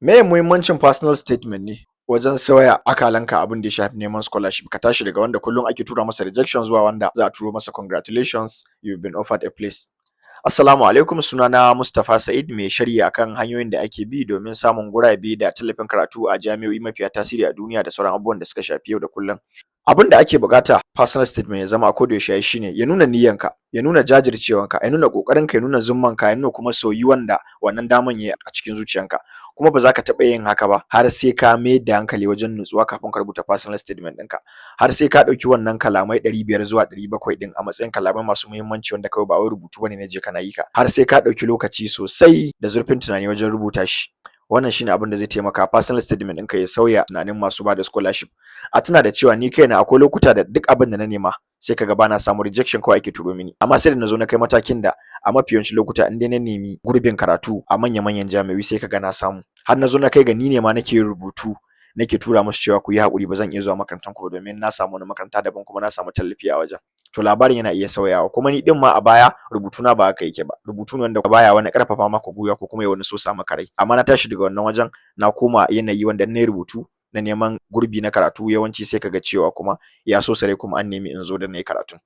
Meye muhimmancin personal statement ne wajen sauya akalanka abin da ya shafi neman scholarship? Ka tashi daga wanda kullum ake tura masa rejection zuwa wanda za a turo masa "Congratulations, you've been offered a place." Assalamu alaikum, sunana Mustapha Sa'id, mai sharhi akan hanyoyin da ake bi domin samun gurabe da tallafin karatu a jami'o'i mafiya tasiri a duniya da sauran abubuwan da suka shafi yau da kullum. Abin da ake buƙata personal statement ya zama a koda yaushe shine ya nuna niyyanka, ya nuna jajircewanka, ya nuna ƙoƙarinka, ya nuna zummanka, ya nuna kuma soyuwan da wannan daman yayi a cikin zuciyanka. Kuma ba za ka taɓa yin haka ba har sai ka mayar da hankali wajen nutsuwa kafin ka rubuta personal statement ɗinka, har sai ka ɗauki wannan kalamai 500 zuwa 700 ɗin a matsayin kalamai masu muhimmanci, wanda kawai ba wai rubutu bane na je ka na yi ka, har sai ka ɗauki lokaci sosai da zurfin tunani wajen rubuta shi. Wannan shine abin da zai taimaka personal statement ɗinka ya sauya tunanin masu bada scholarship. A tuna da cewa ni kaina akwai lokuta da duk abin da na nema sai kaga bana samun, rejection kawai ake turo mini, amma sai da nazo na kai matakin da a mafi yawancin lokuta in dai na nemi gurbin karatu a manya-manyan jami'o'i, sai kaga na samu. Har nazo na kai ga ni ne ma nake yin rubutu nake tura musu cewa ku yi haƙuri, ba zan iya zuwa makarantar ku ba domin na samu wani makaranta daban kuma na samu tallafi a wajen. To, labarin yana iya sauyawa. Kuma ni ɗin ma a baya rubutuna ba haka yake ba, rubutu ne wanda baya wani ƙarfafa maka gwiwa ko kuma ya wani sosa maka rai. Amma na tashi daga wannan wajen, na koma yanayi wanda in nayi rubutu na neman gurbi na karatu, yawanci sai kaga cewa kuma ya sosa rai kuma an nemi in zo don nayi karatun.